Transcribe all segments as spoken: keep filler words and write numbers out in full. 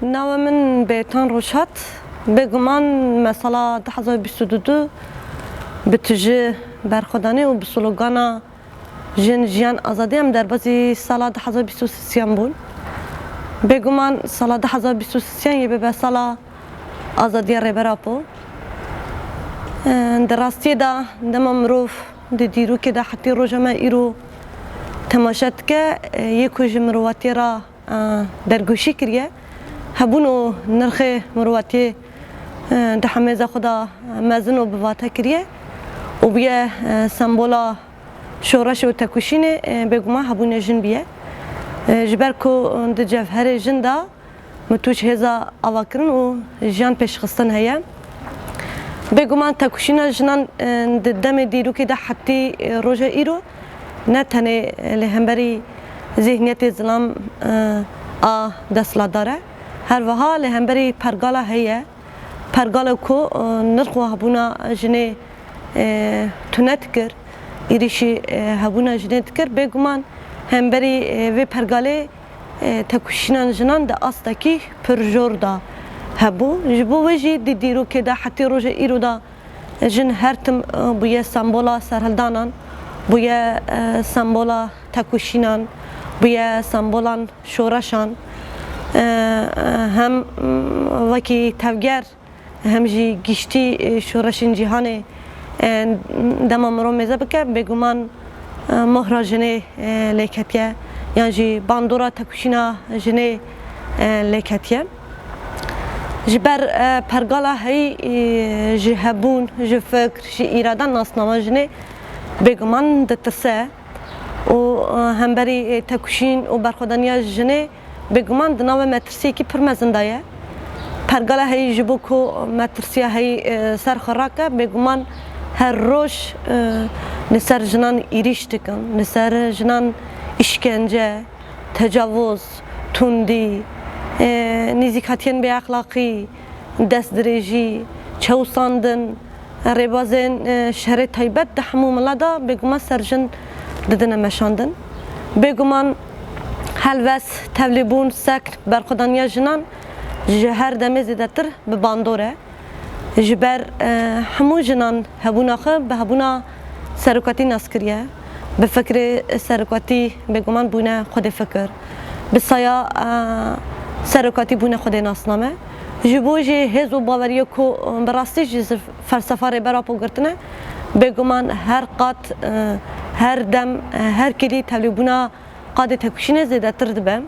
Nava min Bêtan Rojhat. Bêguman me sala du hezar bîst û du bi tije berxwedanê û bi slogana Jin, Jiyan, Azadî em derbazî sala du hezar bîst û sisiyan bûn. Bêguman sala du hezar bîst û sisiyan yê bibe sala azadiya Rêber Apo. Di rastiyê de dema mirov di dîrokê de hetî roja me îro temaşe dike, yê ku ji mirovatiyê re e, dergûşî kiriye. Hebûn û nirxê mirovatiyê, e, di hemêza xwe de mezin û bi vate kiriye û bûye, e, sembola şoreşê û tekuşînê, e, bêguman hebûnê jin bûye. E, ji ber ku di cevherê jin de mitûç hêza avakirin û jiyan pêşxistin heye. Bêguman tekuşîna jinan, e, di demê dîrokê de hetî, e, roja îro ne tenê, e, li hemberî zêhniyetê zilam, e, a desthilatdar e. Her wiha li hemberî pergala heye. Pergala ku, e, nirx û hebûna jinê, e, tune dikir, êrîşî, e, hebûna jinê dikir. Bêguman hemberî, e, vê pergalê e, tekuşînan jinan di astekî pir jor de hebû. Ji bo wê jî di dîrokê de hetî roja îro de jin her tim, e, bûye sembola serhildanan, bûye, e, sembola tekuşînan, bûye sembolan şoreşan. E, e, hem, m, wekî tevger hem jî giştî, e, şoreşên cîhanê, e, dema mirov mêze bike, bêguman, e, mohra jinê, e, lê ketiye, yan jî bandora tekuşîna jinê, e, lê ketiye. Ji ber, e, pergala heyî, e, ji hebûn, ji fikr, ji îrada nasnavan jinê bêguman ditirse û, e, hemberî, e, tekuşîn û berxwedaniya jinê bêguman di nava metirsiyekî pir mezin de ye. Pergala heyî ji bo ku metirsiya heyî, e, ser xwe rake, bêguman her roj, e, li ser jinan êrîş dikin, li ser jinan îşkence, tecavuz, tundî, e, nêzîkatiyên bêexlaqî, destdirêjî, çewsandin, rêbazên, e, şerê taybet di hemû mila de bêguman ser jin didine meşandin. Bêguman helwest, tevlîbûn, sekn, berxwedaniya jinan ji her demê zêdetir bi bandor e. Ji ber, e, hemû jinan hebûna xwe bi hebûna serokatî nas kiriye. Bi fikrê serokatî bêguman bûne xwedê fikir. Bi saya, e, serokatî bûne xwedê nasname. Ji bo jî hêz û baweriya ku, e, bi rastî jî ji felsefa Rêber Apo girtine, bêguman her qat, e, her dem, e, her kêlî tevlîbûna qadê tekuşînê zêdetir dibe.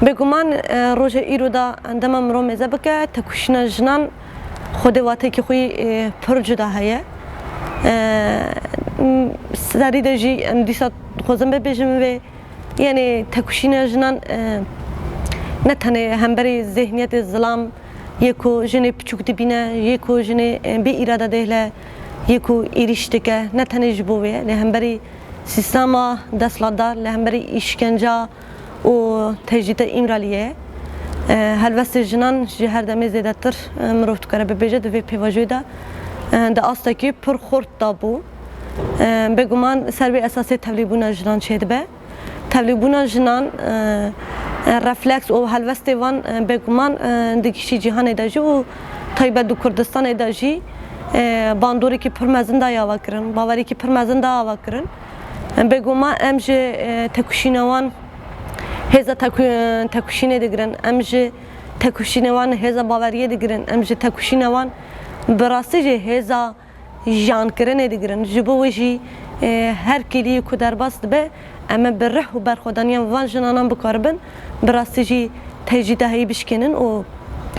Bêguman, e, roja îro de dema mirov mêze bike, tekuşîna jinan xwedê wateyekî xwe yî, e, pir cuda heye. E, m-, serî de jî em dîsa dixwazin bibêjin vê, yanî tekuşîna jinan, e, ne tenê hemberî zêhniyetê zilam, yê ku jinê piçûk dibîne, yê ku jinê, e, bê îrada dêhle, yê ku êrîş dike, ne tenê ji bo wê, lê hemberî sîstema desthilatdar, li hemberî îşkenca û tecrîda Îmraliyê, e, helwestê jinan ji her demê zêdetir, e, mirov dikare bibêje di vê pêvajoyê de, e, di astekî pir xurt de bû. E, bêguman ser vê esasê tevlîbûna jinan çêdibe. Tevlîbûna jinan, e, e, refleks û helwestê wan, e, bêguman, e, di giştî cîhanê de jî û taybet di Kurdistanê de jî, e, bandorekî pir mezin daye ava kirin, bawerekî pir mezin daye ava kirin. Bêguman em ji, e, tekuşîna wan hêza teku-, tekuşînê digirin, em ji tekuşîna wan hêza baweriyê digirin, em ji tekuşîna wan bi rastî jî hêza jiyankirinê digirin. Ji bo wê jî, e, her kêliyê ku derbas dibe, em ê bi rih û berxwedaniya van jinanan bikaribin, bi rastî jî tecrîda heyî bişkênin û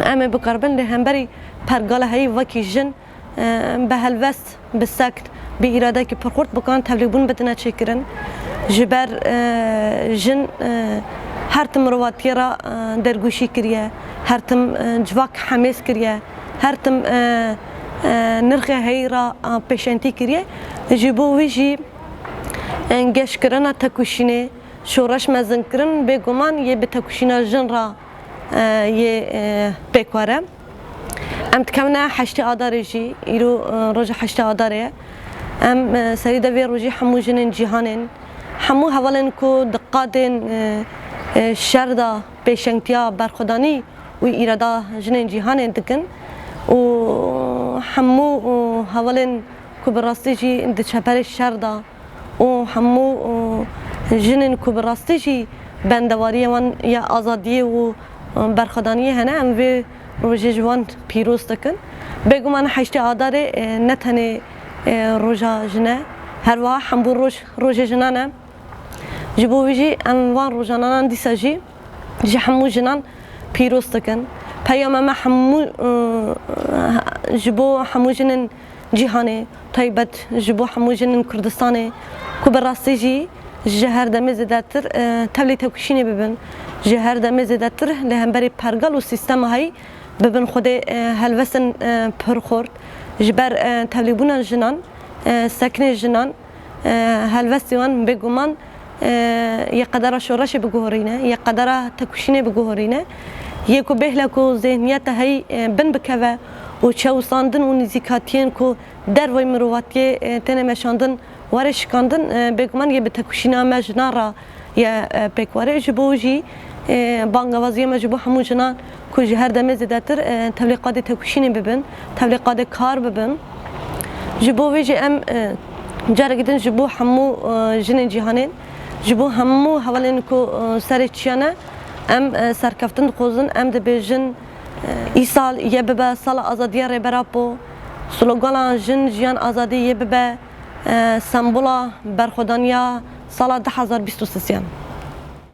em ê bikaribin li hemberî pergala heyî wekî jin e, bi helwest, bi sekn, bi îradekî pir xurt bikarin tevlîbûn bidine çêkirin. Ji ber, e, jin, e, her tim mirovatiyê re, e, dergûşî kiriye, her tim, e, civak hemêz kiriye, her tim, e, e, nirxê heyî re, e, pêşengtî kiriye. Ji bo wî jî, e, geşkirina tekuşînê, şoreş mezinkirin, bêguman yê bi tekuşîna jin re, e, yê, e, pêk were. Em dikevine heştê Adarê jî, îro, e, roja heştê Adarê ye. Em, e, serî de vê rojî hemû jinên cîhanên, hemû hevalên ku di qadên, e, e, şer de pêşengtiya berxwedanî û îrada jinên cîhanê dikin û hemû, û hevalên ku bi rastî jî di çeperê şer de û hemû, û jinên ku bi rastî jî bendewariyê wan ya azadiyê û, û berxwedaniyê hene, em vê rojê ji wan pîroz dikin. Bêguman heştê Adarê, e, ne tenê, e, roja jin e, her wiha hembû roj, rojê jinan e. Ji bo wî jî em van rojananan dîsa jî ji hemû jinan pîroz dikin. Peyama me hemû, e, ji bo hemû jinên cîhanê, taybet ji bo hemû jinên Kurdistanê ku bi rastî jî ji her demê zêdetir, e, tevlî têkoşînê bibin, ji her demê zêdetir li hemberî pergal û sîstema heyî bibin xwedê, e, helwestên, e, pir xurt, ji ber, e, tevlîbûna jinan, e, sekinê jinan, e, helwestê wan bêguman, e, yê qedera şoreşê biguhorîne, yê qedera têkoşînê biguhorîne, yê ku bêhle ku zêhniyeta heyî, e, bin bikeve û çewisandin û nîzîkatiyên ku derveyî mirovatiyê, e, têne meşandin, were şikandin, e, bêguman yê bi têkoşîna me jinan re ye, e, pêk were. Ji bo jî, e, bangewaziya me ji bo hemû jinan ku ji her demê zêdetir, e, tevlî qadê têkoşînê bibin, tevlî qadê kar bibin. Ji bo vê jî em, e, careke din ji bo hemû, e, jinên cîhanê, ji bo hemû hevalên ku, e, serê çiya ne, em, e, serkeftin dixwazin, em dibêjin, e, îsal yê bibe sala azadiya Rêber Apo, slogana Jin, Jiyan, Azadî yê bibe, e, sembola berxwedaniya sala du hezar bîst û sisiyan.